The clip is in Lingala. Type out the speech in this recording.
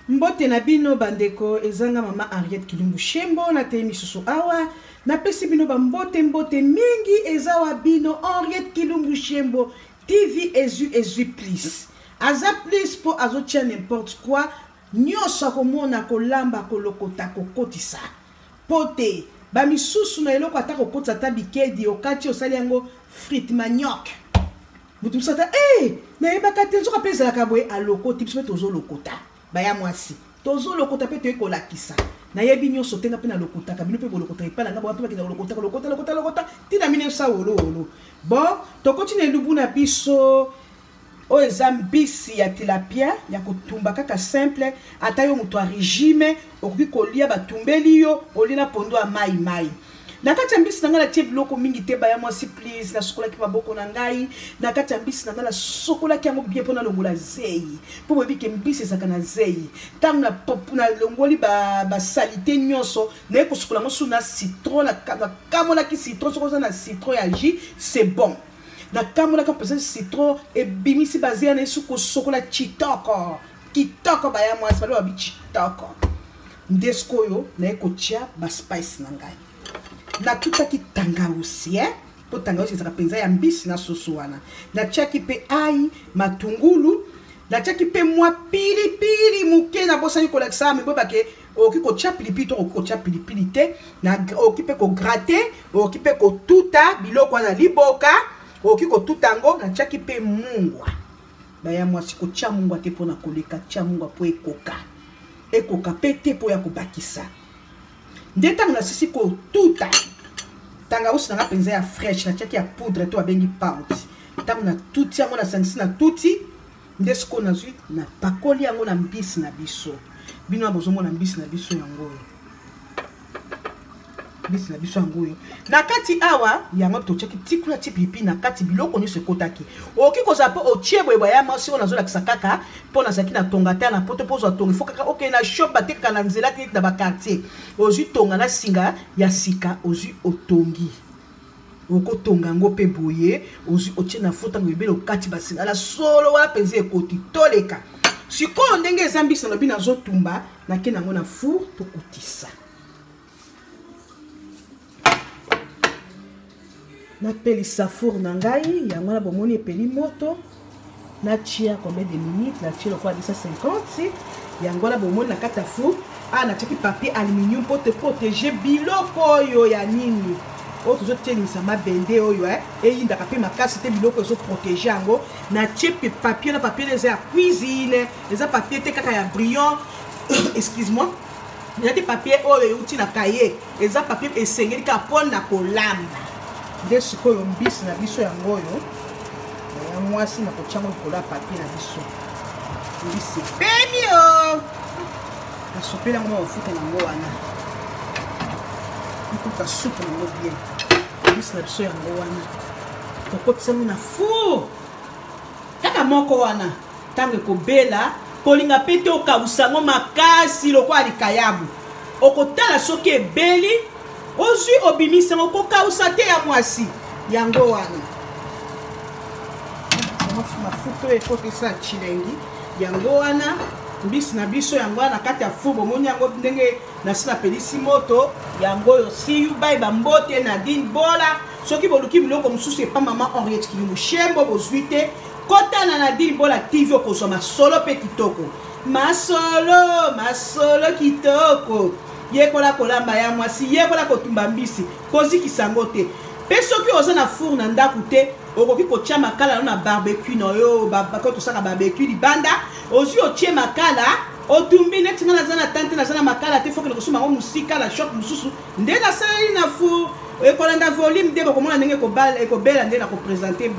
Mbote na bino bandeko, eza nga mama Henriette Kilumbu Shembo, nateyi misusu awa, napesi bino ba mbote mbote mingi, eza wa bino Henriette Kilumbu Shembo TV ezui ezui plus. Aza plus po azotia n'importe quoi, nionso akomona kolamba kolokota kokotisa. Po te ba misusu na eloko ata kokotisa ata bikedi okati osali yango frite manioc. Moto mosusu ata ee nayebaka te nzoka mpe ezalaka boye alokoti biso mpe tozolokota baya mwasi tozolokota mpe toye kolakisa nayebi nyonso te nga mpe nalokotaka bino mpe bolokotaka epai na nga bango mpe bakenda kolokota kolokota lokota lokota ntina 1900 wolo wolo bon tokoti na elubu na biso oyo eza mbisi ya tilapia ya kotumba kaka simple ata yo moto ya regime okoki kolia batumbeli yo olie na pondo ya mai mai Na kati ya mbisi na ngai natie biloko mingi te baya mwasi please nasukolaki maboko na ngai na kati ya mbisi na ngai nasokolaki yango bien mpo nalongola zeyi mpo boyebi ke mbisi ezalaka na zeyi ntango nalongoli basalite ba nyonso naye kosukola yango su na citron nakamolaki citron soki oza na citron ya jus c'est bon nakamolaka mpenza citron ebimisi bazeya na ye su kosokola chitoko kitoko baya mwasi baloba bi chitoko nde sikoyo naye kotia baspice na ngai natutaki tangausi eh? mpo tangausi ezalaka mpenza ya mbisi na soso wana natiaki mpe ai matungulu natiaki mpe mwa pilipili moke nabosani kolakisa me boyebake okoki kotia pilipili to okoki kotia pilipili te okoki mpe kograte okoki mpe kotuta biloko wana liboka okoki kotuta yango natiaki mpe mungwa baya mwasi kotia mungwa te mpo na koleka tia mungwa mpo ekoka ekoka mpe te mpo ya kobakisa nde ntango nasisi kotuta tangawusi na nga mpenza ya fresh natiaki ya poudre to babengi pout ntango natuti yango nasangisi na tuti nde sikoyo nazwi napakoli yango na mbisi na biso bino bozomona mbisi na biso yango oyo mbisi na biso yango oyo na kati awa yango totiaki tikula ti pilipili na kati biloko nyonso ekotaki okoki kozala mpo otie boye baya mwasi oyo nazolakisa kaka mpo nazalaki na tonga te na poto mpo ozwa tonga ifo kaka okende na shop batekaka na nzela te neti na bakartier ozwi tonga na singa ya sika ozwi otongi okotonga yango mpe boye ozwi otie na fo ntango ebele okati basinga na solo wana mpenza ekoti toleka sikoyo ndenge eza mbisi nalobi nazotumba nake nango na four tokotisa napelisa four na ngai yango wana bomoni epeli moto natia combien de minutes natie lokola 250 yango wana bomoni na kati ya four awa natiaki papier aluminium mpo te protege biloko oyo ya nini oyo tozotelemisa mabende oyo eh, eyindaka mpe makasi te biloko ezoprotege yango natie mpe papier na papier eza ya cuisine eza papier te kaka ya brillant excuse moi eza te papier oyo euti na kaye eza papier esengeli kaka mpo na kolamba nde sikoyo mbisi na biso yango oyo ya mwasi na kotya yango likolo ya papier na biso mbisi epemi o nasopeli yango mafuta na yango wana ekuta supu na yango bien mbisi na biso yango wana tokotisa yango na four kaka moko wana ntango ekobela kolinga mpe te okausa yango makasi lokola likayabu okotala soki ebeli ozwi obimisi yango kokausa te ya mwasi yango wana mafuta oyo ekotisa chilengi yango wana mbisi na biso yango wana na kati ya four bomoni yango ndenge nasi napelisi moto yango oyo see you bye bambote nadine bola soki boluki biloko mosusu epa mama henriette kilimushembo bozwi te kota na Nadine Bola TV okozwa masolo mpe kitoko masolo masolo kitoko yekola kolamba ya mwasi yekola kotumba mbisi kozikisa yango te mpe soki oza na four na ndako te okoki kotya makala no na barbecue na yo bako tosaka barbecue libanda ozwi otie makala otumbi neti nga naza na tante naza na makala te fokende kosomba yango mosika na shop mosusu nde nasaleli na four ekolanda volume nde bokomona ndenge ekobela nde na kopresente.